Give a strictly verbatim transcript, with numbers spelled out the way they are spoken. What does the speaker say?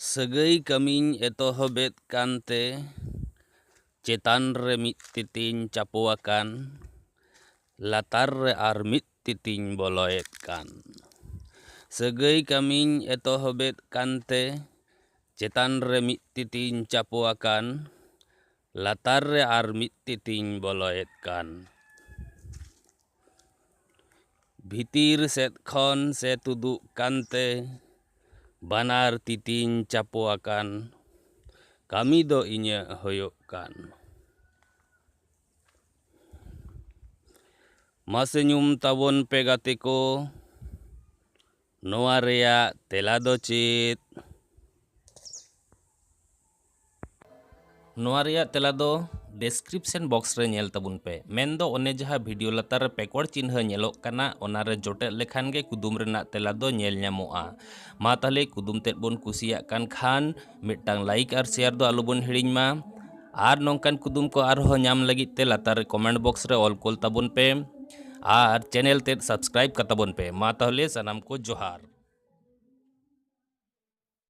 ᱥᱟᱹᱜᱟᱹᱭ ᱠᱟᱹᱢᱤᱧ ᱮᱛᱚᱦᱚᱵᱮᱫ ᱠᱟᱱᱛᱮ, ᱪᱮᱛᱟᱱ ᱨᱮ ᱢᱤᱫ ᱛᱤᱛᱤᱧ ᱪᱟᱯᱚ ᱟᱠᱟᱱ, ᱞᱟᱛᱟᱨ ᱨᱮ ᱟᱨ ᱢᱤᱫ ᱛᱤᱛᱤᱧ ᱵᱚᱞᱚᱭᱮᱫ ᱠᱟᱱ᱾ ᱥᱟᱹᱜᱟᱹᱭ ᱠᱟᱹᱢᱤᱧ ᱮᱛᱚᱦᱚᱵᱮᱫ ᱠᱟᱱᱛᱮ, ᱪᱮᱛᱟᱱ ᱨᱮ ᱢᱤᱫ ᱛᱤᱛᱤᱧ ᱪᱟᱯᱚ ᱟᱠᱟᱱ, ᱞᱟᱛᱟᱨ ᱨᱮ ᱟᱨ ᱢᱤᱫ ᱛᱤᱛᱤᱧ ᱵᱚᱞᱚᱭᱮᱫ ᱠᱟᱱ᱾ ᱵᱷᱤᱛᱤᱨ ᱥᱮᱫ ᱠᱷᱚᱱ ᱥᱮ ᱛᱩᱫᱩᱜ ᱠᱟᱱᱛᱮ, ᱵᱟᱱᱟᱨ ᱛᱤᱛᱤᱧ ᱪᱟᱯᱚ ᱟᱠᱟᱱ, ᱠᱟᱹᱢᱤ ᱫᱚ ᱤᱧᱟᱹᱜ ᱦᱩᱭᱩᱜ ᱠᱟᱱ᱾ ᱢᱟᱥᱮ ᱧᱩᱢ ᱛᱟᱵᱚᱱ ᱯᱮ ᱜᱟᱛᱮ ᱠᱚ, ᱱᱚᱣᱟ ᱨᱮᱭᱟᱜ ᱛᱮᱞᱟ ᱫᱚ ᱪᱮᱫ? ᱱᱚᱣᱟ ᱨᱮᱭᱟᱜ ᱛᱮᱞᱟ ᱫᱚ description box ᱨᱮ ᱧᱮᱞ ᱛᱟᱵᱚᱱ ᱯᱮ᱾ ᱢᱮᱱᱫᱚ ᱚᱱᱮ ᱡᱟᱦᱟᱸ video ᱞᱟᱛᱟᱨ ᱨᱮ ᱯᱮᱠᱚᱲ ᱪᱤᱱᱦᱟᱹ ᱧᱮᱞᱚᱜ ᱠᱟᱱᱟ, ᱚᱱᱟ ᱨᱮ ᱡᱚᱴᱮᱫ ᱞᱮᱠᱷᱟᱱ ᱜᱮ ᱠᱩᱫᱩᱢ ᱨᱮᱱᱟᱜ ᱛᱮᱞᱟ ᱫᱚ ᱧᱮᱞ ᱧᱟᱢᱚᱜᱼᱟ᱾ ᱢᱟ ᱛᱟᱦᱞᱮ ᱠᱩᱫᱩᱢ ᱛᱮᱫ ᱵᱚᱱ ᱠᱩᱥᱤᱭᱟᱜ ᱠᱟᱱ ᱠᱷᱟᱱ ᱢᱤᱫᱴᱟᱝ like ᱟᱨ share ᱫᱚ ᱟᱞᱚᱵᱚᱱ ᱦᱤᱲᱤᱧ ᱢᱟ᱾ ᱟᱨ ᱱᱚᱝᱠᱟᱱ ᱠᱩᱫᱩᱢ ᱠᱚ ᱟᱨᱦᱚᱸ ᱧᱟᱢ ᱞᱟᱹᱜᱤᱫ ᱛᱮ ᱞᱟᱛᱟᱨ ᱨᱮ comment box ᱨᱮ ᱚᱞ ᱠᱚᱞ ᱛᱟᱵᱚᱱ ᱯᱮ ᱟᱨ channel ᱛᱮᱫ subscribe ᱠᱟᱛᱟᱵᱚᱱ ᱯᱮ᱾ ᱢᱟ ᱛᱟᱦᱞᱮ ᱥᱟᱱᱟᱢ ᱠᱚ ᱡᱚᱦᱟᱨ᱾